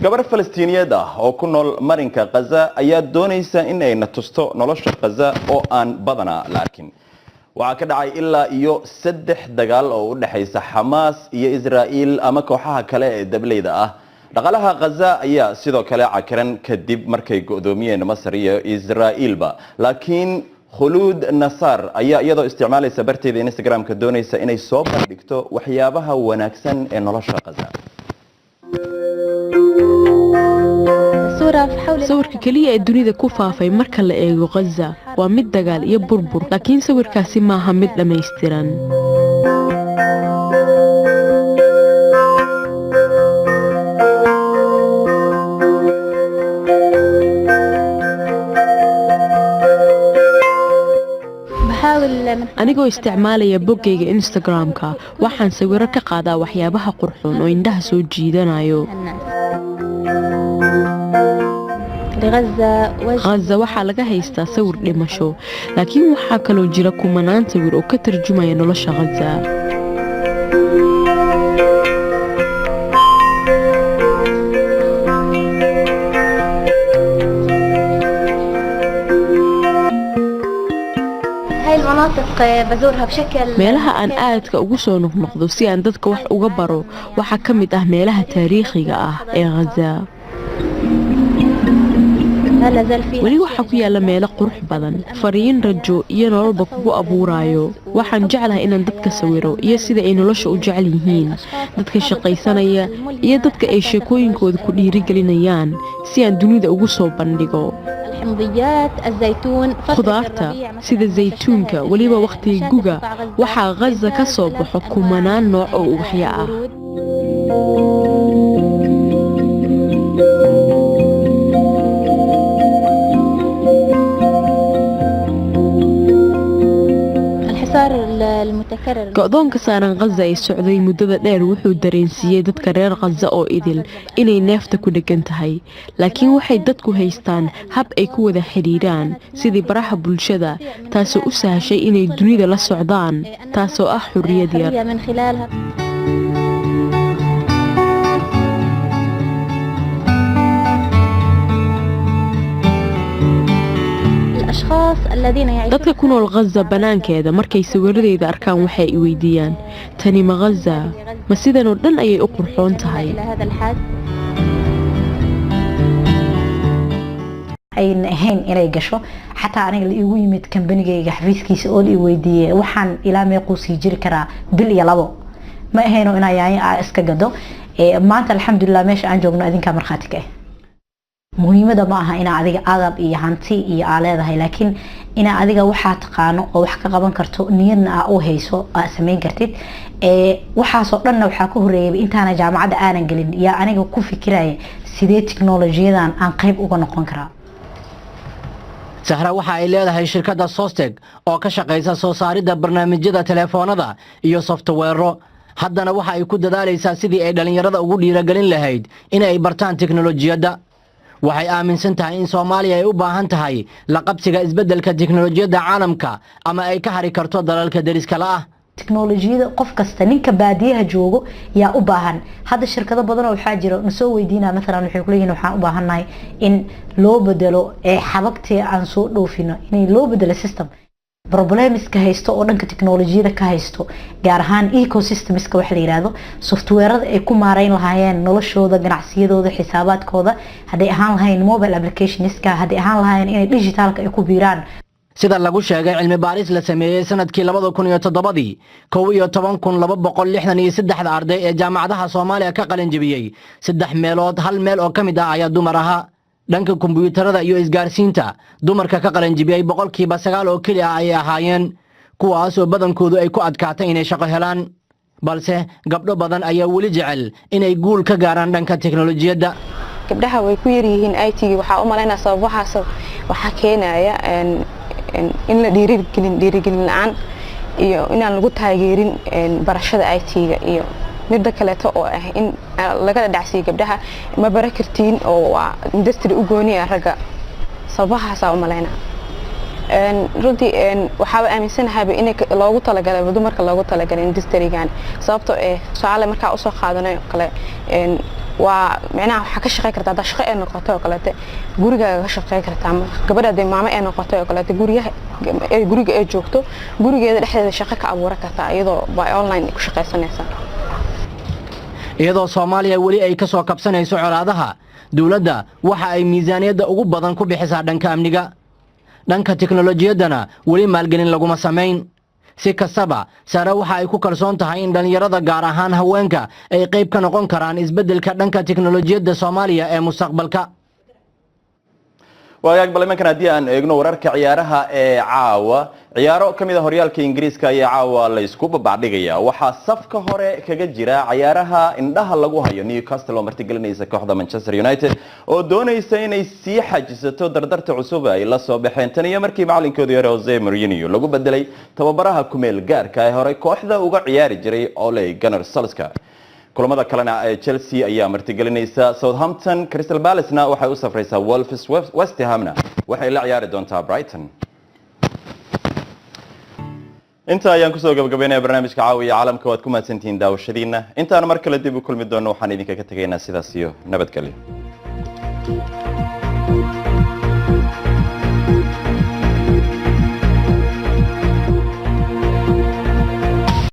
Gabar Falastiiniyeed ah oo ku nool marinka Khaza ayaa doonaysa in ay na tusto nolosha Khaza oo aan badanaa la arkin. Waxaa ka dhacay ilaa iyo 3 dagaal oo u dhexaysa Xamaas iyo Israa'iil ama kooxaha kale ee dableyda ah. Dhaqaalaha Khaza ayaa sidoo kale cakiran kadib markay go'doomiyeen Masar iyo Israa'iilba, laakiin Khuluud Nasaar ayaa iyadoo isticmaalaysa barteeda Instagram-ka doonaysa inay soo bandhigto waxyaabaha wanaagsan ee nolosha Khaza. Sawirka keliya ee dunida ku faafay marka la eego Khaza waa mid dagaal iyo burbur, laakiin sawirkaasi maaha mid dhammaystiran. Anigoo isticmaalaya boggayga Instagram-ka, waxaan sawiro ka qaadaa waxyaabaha qurxoon oo indhaha soo jiidanayo. Khaza waxaa laga haystaa sawir dhimasho, laakiin waxaa kaloo jira kumanaan sawir oo ka tarjumaya nolosha Khaza. Meelaha aan aadka ugu soo noqnoqdo si aan dadka wax uga baro waxaa ka mid ah meelaha taariikhiga ah ee Khaza. Weli waxaa ku yaalla meelo qurux badan, fariin rajo iyo nololba kugu abuuraayo. Waxaan jeclahay inaan dadka sawiro iyo sida ay nolosha u jecel yihiin, dadka shaqaysanaya iyo dadka ay sheekooyinkooda ku dhiirigelinayaan, si aan dunida ugu soo bandhigo. Khudaarta sida zaytuunka, weliba wakhtiga guga, waxaa Khaza ka soo baxo kumanaan nooc oo ubaxyo ah. Go'doonka saaran Khaza ee socday muddada dheer wuxuu dareensiiyey dadka reer Khaza oo idil inay neefta ku dheggan tahay, laakiin waxay dadku haystaan hab ay ku wada xidhiidhaan sidii baraha bulshada, taasoo u sahashay inay dunida la socdaan, taasoo ah xurriyad yar. Dadka ku nool Khaza bannaankeeda markay sawiradeyda arkaan waxay i weydiiyaan, "Tani ma Khaza? Ma sidan oo dhan ayay u qurxoon tahay?" Ayna ahayn inay gasho. Xataa aniga la iigu yimid kambanigayga xafiiskiisa oo la i weydiiyey waxaan ilaa meequu sii jiri karaa, bil iyo labo ma ahayno inaa yaanyo aa iska gado. Maanta alxamdulilah meesha aan joogno adinkaa markhaati ka ah. Muhiimada ma aha inaa adiga agab iyo hanti iyo aa leedahay, laakiin inaa adiga waxaa taqaano oo wax ka qaban karto, niyadna aa u hayso, aa sameyn kartid. Waxaasoo dhanna waxaa ka horeeyay intaana jaamacadda aanan gelin yaa aniga ku fikiraya sidee tiknolojiyadan aan qayb uga noqon karaa. Sahra waxa ay leedahay shirkadda Sosteg oo ka shaqaysa soo saaridda barnaamijyada telefoonada iyo softweero. Haddana waxa ay ku dadaalaysaa sidii ay dhallinyarada ugu dhiiragelin lahayd in ay bartaan teknolojiyadda. Waxay aaminsan tahay in Soomaaliya ay u baahan tahay la qabsiga isbeddelka teknolojiyadda caalamka ama ay ka hari karto dalalka deriska la ah. Tiknolojiyada qof kasta, ninka baadiyaha joogo yaa u baahan. Hadda shirkado badan oo waxaa jira nasoo weydiinaa, mathalan waxay kuleeyihiin waxaan u baahannahay in loo bedelo ee xabagtii aan soo dhoofino inay loo bedelo system. Problemiska haysto oo dhanka tiknolojiyada ka haysto, gaar ahaan ecosystemska waxa la yiraahdo, softwareada ay ku maareyn lahaayeen noloshooda, ganacsiyadooda, xisaabaadkooda, hadday ahaan lahayn mobile applicationska, hadday ahaan lahaayeen inay digitalka ay ku biiraan. Sida lagu sheegay cilmi baaris la sameeyey sanadkii 2007-dii, 11,263-da arday ee jaamacadaha Soomaaliya ka qalin jebiyey, saddex meelood hal meel oo ka mid ah ayaa dumar ahaa. Dhanka kombiyuutarada iyo isgaarsiinta, dumarka ka qalin jebiyey 9% oo keli ah ayay ahaayeen, kuwaas oo badankoodu ay ku adkaatay inay shaqo helaan. Balse gabdho badan ayaa weli jecel inay guul ka gaaraan dhanka teknolojiyadda. Gabdhaha way ku yaryihiin IT-ga. Waxaa u malaynaa sabab waxaas waxaa keenaya in la dhiirigelin, dhiirigelin la-aan iyo inaan lagu taageerin barashada IT-ga, iyo midda kaleeto oo ah in laga dhacsiiyo gabdhaha ma bara kartiin oo waa industry u gooniya ragga. Sababahaasaa u malaynaa runtii. Waxaaba aaminsanahay in loogu talagalay dumarka, loogu talagalay industrygan, sababtoo eh tusaale markaa usoo qaadanayo kale. Waa micnaha waxaa ka shaqey kartaa haddaa shaqo ee noqoto oo kaleete, gurigaaga ka shaqey kartaa. Gabadha hadday maamo ee noqoto oo kaleete, guryaha ee guriga ee joogto, gurigeeda dhexdeeda shaqo ka abuuran kartaa iyadoo by online ku shaqaysanaysa. Iyadoo Soomaaliya weli ay ka soo kabsanayso colaadaha, dowladda waxa ay miisaaniyadda ugu badan ku bixisaa dhanka amniga. Dhanka teknolojiyaddana weli maalgelin laguma samayn. Si kastaba, Sare waxa ay ku kalsoon tahay in dhallinyarada, gaar ahaan haweenka, ay qayb ka noqon karaan isbeddelka dhanka teknolojiyadda Soomaaliya ee mustaqbalka. Waagaag, bal imankan haddii aan eegno wararka ciyaaraha ee caawa, ciyaaro ka mid a horyaalka Ingiriiska ayaa caawa la isku babacdhigaya. Waxaa safka hore kaga jira ciyaaraha indhaha lagu hayo Newcastle oo martigelinaysa kooxda Manchester United oo doonaysa inay sii xajisato dardarta cusub ay la soo baxeen tan iyo markii macalinkoodii hore Jose Mourinho lagu bedelay tababaraha kumeel gaarka ee horey kooxda uga ciyaari jiray, Ole Gunnar Solskjaer. Kulamada kalena ee Chelsea ayaa martigelinaysa Southampton, Crystal Palace-na waxay u safraysaa Wolves, West Hamna waxay la ciyaari doontaa Brighton. Inta ayaan kusoo gabagabaynaya barnaamijka Caawiya Caalamka. Waad ku mahadsantihiin daawashadiina. Intaan mar kale dib u kulmi doono, waxaan idinkaga tegaynaa sidaas iyo nabadgelyo.